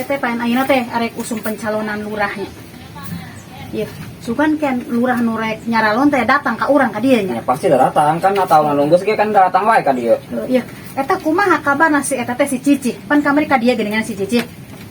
teh pan ayeuna teh arek usum pencalonan lurahnya. Ieu, sugan kan lurah nu rek nyaralon teh datang ka urang ka dieu nya. Ya pasti dah datang kan atau nunggu sih kan datang wae ka dieu. Iya, eta kumaha kabarna si eta teh si Cici? Pan kamari ka dieu geuningan si Cici.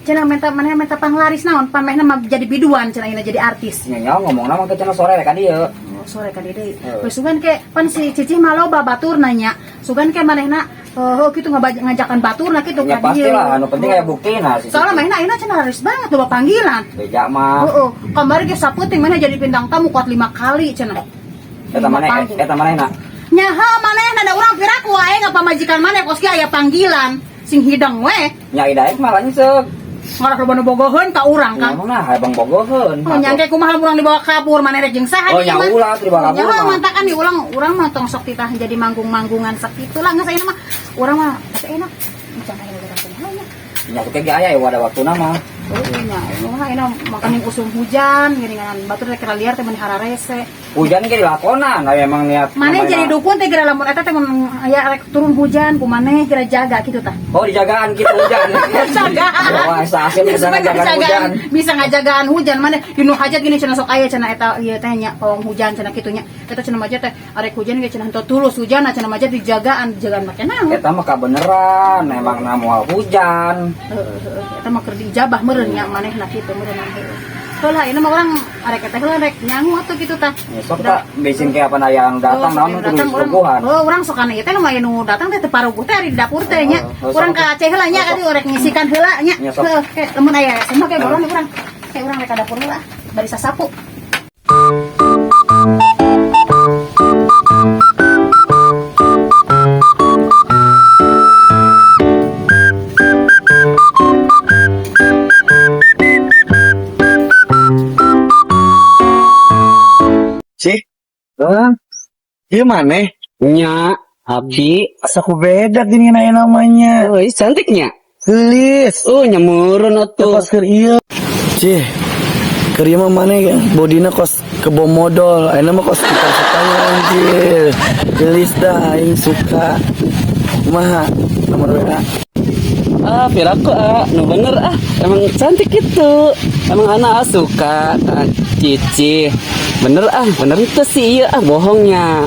Cenah minta manehna minta panglaris naon, pan manehna mah jadi biduan cenah ayeuna jadi artis. Nya nyawa ngomongna mah teh cenah sore ka dieu. Oh, sore ka dieu deui. Heeh. We sugan ke pan si Cici mah loba baturna nya. Sugan ke manehna heuh kitu ngajakan baturna kitu Ya ka pasti dieu. lah, anu penting aya buktina si. Soalnya manehna ayeuna cenah laris banget loba panggilan. Beja mah. Heeh, kamari ge sapeuting manehna jadi bintang tamu kuat 5 kali cenah. Eta maneh eta manehna. Nyaha manehna da urang piraku wae ngapamajikan maneh kos ge aya panggilan sing hidang we. Nya idaek malah nyesek. Ngarah loba nu bogoheun ka urang Kang. Ngomong nah, abang bogoheun. Oh, nyangke kumaha urang dibawa kabur maneh rek jeung saha Oh, di nya imah? ulah tuh dibawa kabur Nya mah. mantakan diulang urang mah tong sok titah jadi manggung-manggungan sakitu lah geus ayeuna mah. Urang mah tapi enak. Can aya urang kumaha nya. Nya teh ge aya ya ada waktuna mah. Oh, nya mah ayeuna makaning usum hujan geuningan batur teh liar teh meuni hararese. Hujan ge dilakonan, aya emang niat. Maneh namanya- jadi dukun teh geura lamun eta teh mun aya rek turun hujan kumaneh geura jaga kitu tah. Oh, dijagaan gitu hujan. Jagaan. Wah, sasin bisa Bisa ngajagaan hujan. Bisa ngajagaan hujan mana di nu hajat gini cenah sok aya cenah eta ieu teh nya pawang hujan cenah kitu nya. Eta cenah maja teh arek hujan ge cenah henteu tulus hujan cenah maja dijagaan, dijagaan make naon. Eta mah kabeneran, emang na moal hujan. Heeh, eta mah keur diijabah meureun nya manehna kitu meureun heueuh. Heula ayeuna mah urang arek eta heula rek nyangu atuh kitu tah. Ya, sok tak bisin kayak apa aya anu datang naon kudu datang urang. disuguhan. Oh, urang sok kana ieu teh lumayan nu datang teh teu paruguh teh ari di dapur teh nya. Oh, Urang sok. ka Aceh heula nya Oh, sok. kali rek ngisikan heula nya. Ya, sok. Heuh, ke lamun aya sama ke boron urang. Ke urang rek ka dapur heula bari sasapu. Cih, Hah? iya maneh? Nya, abdi. Asa ku beda gini nanya namanya. Oh, ih, cantiknya. Gelis. Oh, nyemurun atuh. Kos keur ieu. Cih, keur ieu mah maneh bodina kos kebo modol. Ayeuna mah kos kita sukanya anjir. Gelis dah aing suka. Kumaha nomor WA? Ah, piraku ah, nu bener ah. Emang cantik itu. Emang anak ah, suka ah, Cici. Bener ah, bener itu sih iya ah bohongnya.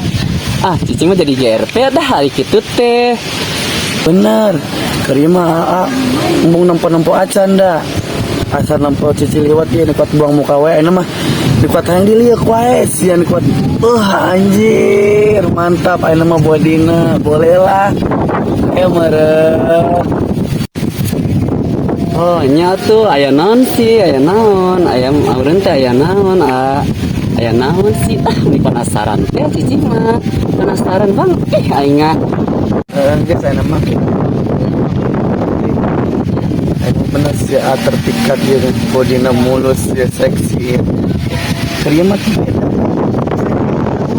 Ah, Cici mah jadi GRP dah hari kitu teh. Bener. Keur ieu mah aa embung nempo-nempo acan dah. Asal nempo cici liwat dia kuat buang muka wae ayeuna mah dikuat hayang diliuk wae sia kuat. Anjir, mantap ayeuna mah bodina. Boleh lah. Eh meureun. Oh, nya tuh aya naon sih, aya naon, aya aureun teh aya naon, ah. Aya naon sih? Ah, ini penasaran teh Cici mah. Penasaran banget ih aing ah. Eh, geus ayeuna mah. Ayeuna bener sia terpikat dia bodina mulus ya seksi. Keur ieu mah teh beda.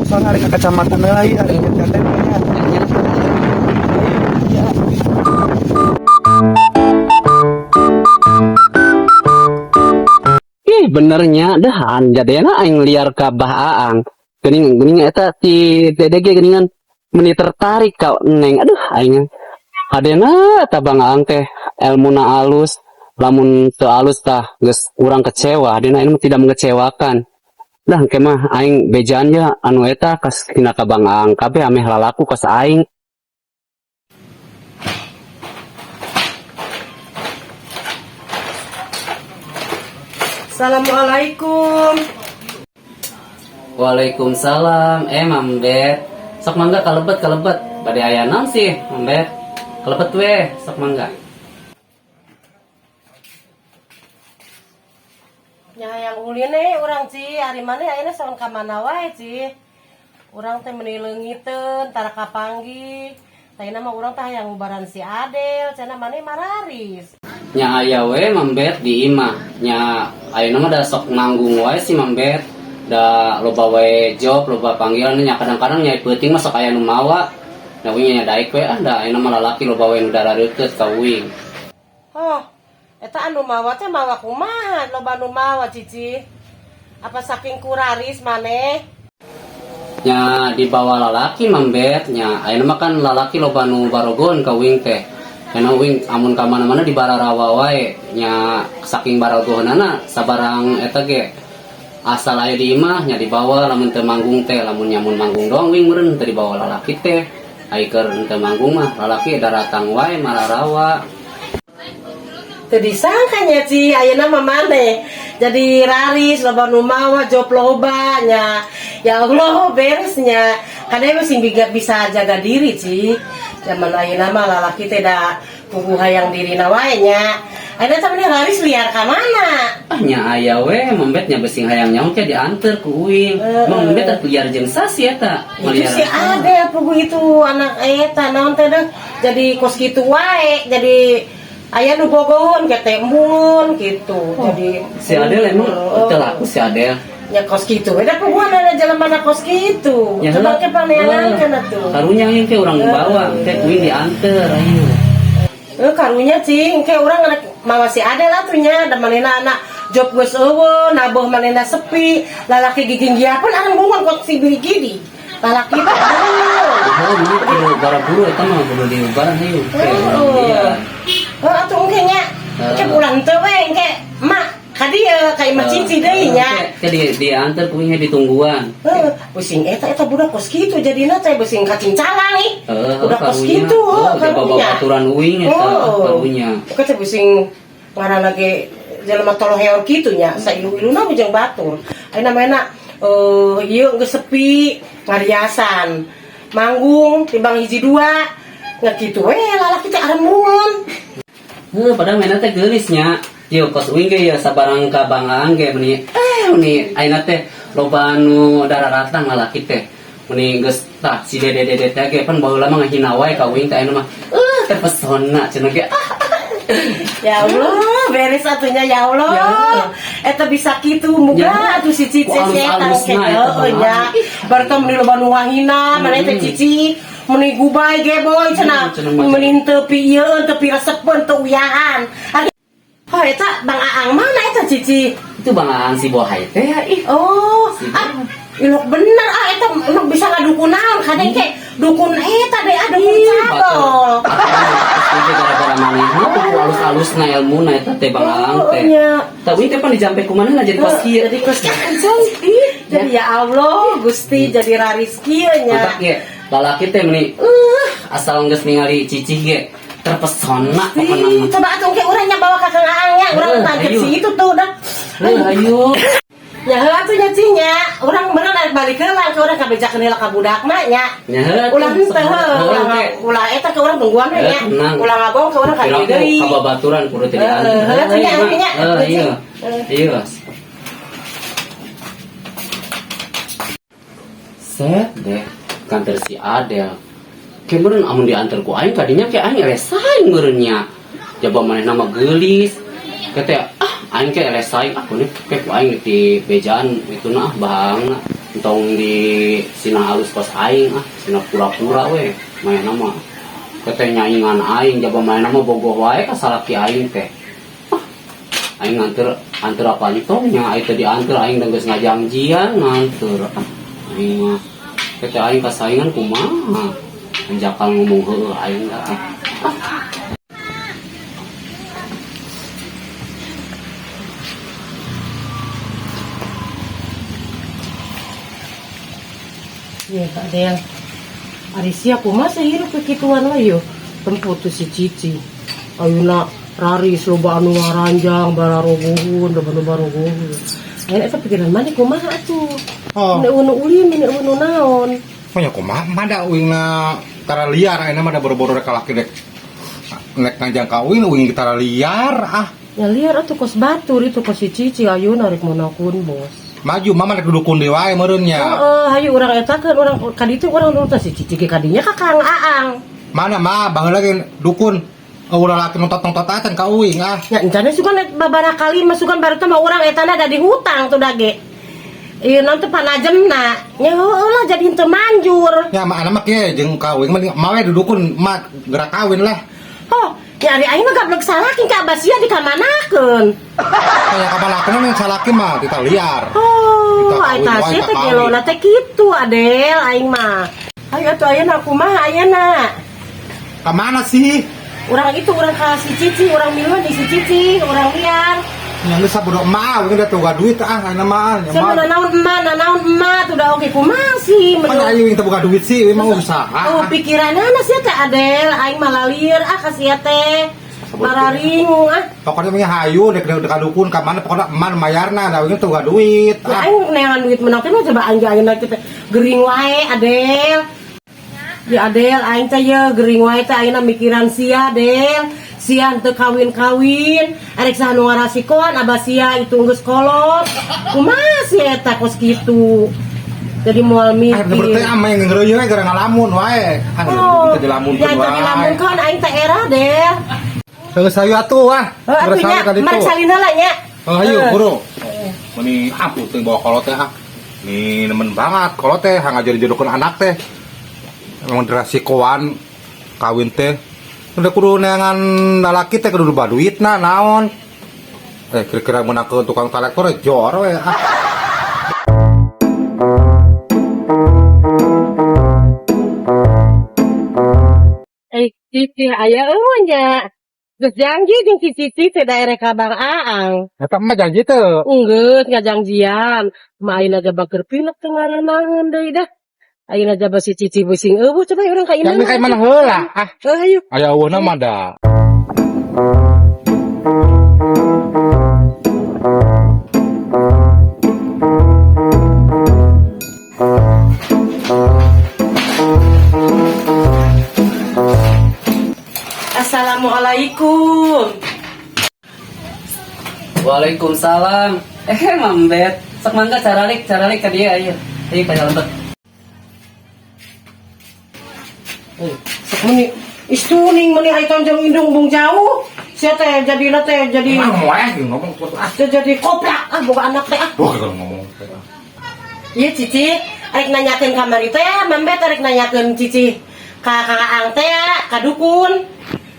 Soalnya hari ke kecamatan heula ieu hari ke KTP nya. Nya. Ih, benernya dah jadena aing liar ka Bah Aang. Geuning geuning eta si Dede ge geuningan meuni tertarik ka Neng. Aduh aing hadena eta Bang Aang teh elmuna alus, lamun teu alus tah geus urang kecewa, hadena ini mah tidak mengecewakan. Dah engke mah aing bejaan ya anu eta kas tina ka Bang Aang kabeh ameh lalaku kos aing. Assalamualaikum. Waalaikumsalam. Mambet. Sok mangga kalebet kalebet. Bade aya naon sih, Mambet? Kalebet we, sok mangga. Nya hayang ulin eh urang Ci, ari maneh ayeuna saun ka mana wae Ci? Urang teh meuni leungiteun tara kapanggih. Tayina mah urang teh hayang ngubaran si Adel, cenah maneh mararis. Nya aya we Mambet di imah. Nya ayeuna mah da sok manggung wae si Mambet. Da loba wae job, loba panggilan nya kadang-kadang nya peuting mah sok aya nu mawa. Da uing nya daek we ah da ayeuna mah lalaki loba wae nu darareukeut ka uing. Oh, eta anu mawa teh mawa kumaha? Loba nu mawa Cici. Apa saking kuraris maneh? Nya dibawa lalaki Mambet nya ayeuna mah kan lalaki loba nu barogon ka uing teh. Karena uing amun ka mana-mana di bararawa wae nya, saking baragoheunana sabarang eta ge asal aya di imah nya dibawa, lamun teu manggung teh. Lamun nyamun manggung doang uing meureun teu dibawa lalaki teh. Ai keur teu manggung mah lalaki daratang wae mararawa. Teu disangka nya, Ci, ayeuna mah maneh jadi raris, loba nu mawa, job loba nya. Ya Allah, beresnya. Karena emang sing bisa jaga diri, Ci. Zaman ayeuna mah lalaki teh da puguh hayang dirina wae nya. Ayeuna teh maneh raris liar ka mana? Ah, nya aya we membet nya, besing hayang nyaho ke dianter ku uing. Membet teh liar jeung sasi eta? Itu si ada puguh itu anak eta naon teh deh, jadi kos kitu wae, jadi aya nu bogoheun ke teh embungeun gitu. Jadi Si Adel emang teu laku si Adel? Ya kos kitu we da puguhan ada jelema na kos kitu. Ya, coba heula. ke paneangan kana tuh. Karunya ieu ke urang bawa teh uing dianter ayo. Eh, karunya cing, ke urang anak mawa si Adel atuh nya, da manehna anak job geus eueuh, nabuh manehna sepi, lalaki giginggia pun arang bungan kok si gidi. Lalaki mah bungan. Oh, mah kudu gara buru eta mah kudu diubaran ayo. Ke urang liar. Oh, atuh engke nya. Engke pulang teu we engke mak ka dieu ka imah cici deui nya. Ke dianter ku uing ditungguan. Heuh, pusing eta eta budak kos kitu jadina teh besing kacincalang ih. Heeh, Budak kos karunya. kitu, heuh, Oh, jaga karunya. babaturan uing eta Oh. karunya. Oke teh pusing ngaranna ge jelema toloheor kitu nya, sailu-iluna mah jeung batur. Ayeuna mana ieu geus sepi ngariasan. Manggung timbang hiji dua. Nya kitu we lalaki teh aremun. Heuh, padahal mainna teh geulis nya. Yo kos uing ge ya sabarang ka banggaan ge meni ayeuna teh loba anu dararatang lalaki teh. Meni geus tah si dede-dede teh ge pan baheula mah ngahina wae ka uing teh, ayeuna mah terpesona cenah ge. Ah, Ya Allah, beres atunya ya Allah. Ya. Eta bisa kitu muga Ya. atuh si cici Ku si eta alus-alusna eta heueuh nya. Baru meni loba nu ngahina, maneh teh cici meni gubay geboy cenah. Cenah mah. Meni teu piyeun, teu piresepeun, teu uyahan. Oh, eta Bang Aang mana eta cici? Itu Bang Aang si Bohai teh ya, ih. Oh, ah, ilok bener ah eta emang bisa ngadukun naon kadang ke dukun eta deh ah dukun cabol. Itu gara-gara manehna tuh ku alus-alusna ilmuna eta teh Bang Aang teh. Oh, nya. Tapi teh pan dijampe ku manehna jadi kos kieu. Jadi kos kieu. Jadi ya Allah, Gusti jadi raris kieu nya. Mantap ge. Lalaki teh meni asal geus ningali cici ge terpesona pokona Ih, mah. coba atuh ke urang nya bawa ka Kang Aang nya, urang tangkep Ayo. si itu tuh dah. Ayo. Ya heuh atuh nya Ci nya, urang bener arek balik heula ke urang kabejakeun heula ka budak mah nya. Nya heuh. Ulah henteu heuh, ulah Heuh, ulah eta ke urang tungguan we nya. Tenang. Ulah ngabong ke urang ka dieu deui. Kira kababaturan kudu teh Heeh, diantar. heuh, atuh nya, atuh nya. Heuh, iya. Iya. Set deh, kantor si Adel. Kayak meureun amun diantar ku aing kadinya kayak aing elesaing meureun nya. Jaba manehna mah geulis. Kata ah aing ke elesaing ah kunih kayak ku aing di bejaan itu nah bahangna. Entong di sina alus kos aing ah, sina pura-pura we manehna mah. Kata nyaingan aing jaba manehna mah bogoh wae ka salaki aing teh. Ah, aing nganter anter apa tong nya aing teh dianter, aing geus ngajangjian nganter. Ah, aing mah kata aing kasaingan kumaha. Anjakal ngomong heueuh aing dah. Ah. Iya, Kak Del. Ari sia kumaha hirup kekituan lah yo. Tempo tuh si Cici. Ayeuna raris loba anu ngaranjang bararogohun, loba nu barogohun. Ayeuna eta pikiran maneh kumaha atuh? Oh. Meni eueuh ulin, meni eueuh naon. Pokoknya kumaha mah da uingna tara liar ayeuna mah da boro-boro rek kalaki rek rek nganjang ka uing, uing tara liar ah. Ya liar atuh kos batur itu kos si Cici ayeuna rek monakun bos. Maju mama rek dudukun deui wae meureun nya. Heeh, hayu urang etakeun urang ka ditu urang dulu teh si Cici ge kadinya ka Kang Aang. Mana mah baheula ge dukun ulah laki nontot-nontot acan ka uing ah. Ya encana sugan babara kali mah sugan baru teh mah urang etana da di hutang tuh dage. Ieu nanti panajemna. Nya heueuh lah jadi henteu manjur. Ya mah anak mah kieu jeung ka uing mah mawe dudukun mah gerak kawin lah. Oh, ya ari aing mah gablek salaki ka abasia dikamanakeun. Kayak kapan aku yang salaki mah kita liar. Oh, Kita ai kawin wae, tasnya kita teh kawin. gelona teh kitu Adel aing mah. Ayo atuh ayeuna kumaha ayeuna? Kemana sih? Urang itu urang ka si Cici, urang miluan di si Cici, urang liar. Nya geus sabodo emak uing da teu boga duit ah ayeuna mah. Nya Sama mah. nanaon emak, nanaon emak, udah oke kumaha sih. Pan ayo uing teu boga duit sih, uing mah usaha. Oh, pikiranana sia teh Adel, aing mah lalir ah ka sia teh. Mararingung ah. Pokoknya mah hayu dek dek dukun ka mana pokoknya emak mayarna da uing teu boga duit. Nah, Ah. aing neangan duit menang teh mah coba aing ayeuna teh gering wae Adel. Ya Adel, aing teh ye gering wae teh ayeuna mikiran sia Adel. Sia teu kawin-kawin, arek saha nu ngarasikoan abah sia itu geus kolot. Kumaha sia eta kos kitu. Jadi moal Ah, mikir. bener teh ameh ngeureuyeun we gara ngalamun wae. Ah, Oh, teu dilamunkeun ya teu dilamunkeun aing teh era Del. Geus hayu atuh ah. Heuh atuh nya, marek salin heula nya. Oh, ayo Heuh. buru. Meni ampun teh bawa kolot teh ah. Nih nemen banget kolot teh hang ngajodoh-jodohkeun anak teh. Emang dirasikoan kawin teh. Udah kudu neangan lalaki teh kudu loba duitna naon. Kira-kira meunangkeun tukang traktor jor we ah. Eh, Cici aya eueuh nya. Geus janji jeung si Cici teh daerah ka Bang Aang. Eta mah janji teu. Enggeus ngajangjian. Mah ayeuna jaba keur pilek teu ngarenaheun deui dah. Ayeuna jaba si Cici bising eueuh coba urang ka Jangan imah. kayak mana heula ah. Heuh hayu. Aya eueuhna mah da. Assalamualaikum. Waalaikumsalam. Mambet. Sok mangga caralik, caralik ka dia ayo. Ayo ka lembet. Sok meni istuning meni ai tonjong indung bung jauh. Sia teh jadina teh jadi Emang wae ngomong terus ah. teh jadi koplak ah boga anak teh ah. Wah, kalau ngomong teh ah. Iya Cici, arek nanyakeun kamari teh, Mambet arek nanyakeun Cici ka Kang Aang teh ka dukun.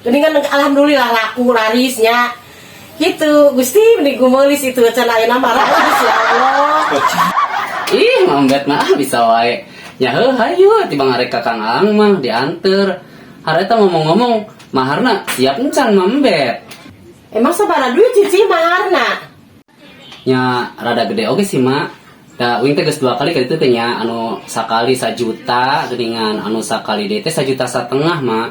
Geuningan alhamdulillah laku larisnya. Gitu, Gusti mending gumeulis itu cenah ayeuna mah laris ya Allah. Ih, Mambet mah ah, bisa wae. Nya heuh hayu tibang arek ka Kang Aang mah dianter. Hareta ngomong-ngomong, maharna siap encan Mambet. Emang sabaraha duit Cici maharna? Nya rada gede oge sih mak. Da uing teh geus 2 kali ka ditu teh nya anu sakali 1 juta geuningan anu sakali deui teh 1,5 juta mak.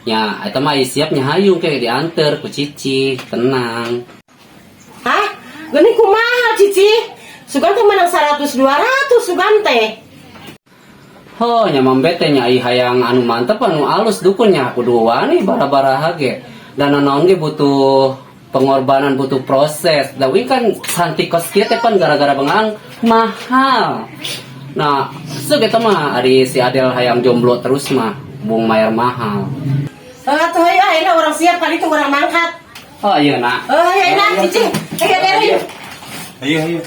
Nya eta mah siap nya hayu ke dianter ku Cici, tenang. Hah? Geuning kumaha Cici? Sugan teh menang 100 200 sugan teh. Ho, nya Mambet teh nya hayang anu mantep anu alus dukun nya kudu wani bara-baraha ge. Dan naon ge butuh pengorbanan, butuh proses. Da uing kan santik kos kieu teh pan gara-gara bengang mahal. Nah, sok eta mah ari si Adel hayang jomblo terus mah bung mayar mahal. Heuh atuh hayu ayeuna urang siap kali itu urang mangkat. Oh iya nak. Oh hayu ayeuna Cici. Hayu hayu. Ayo ayo.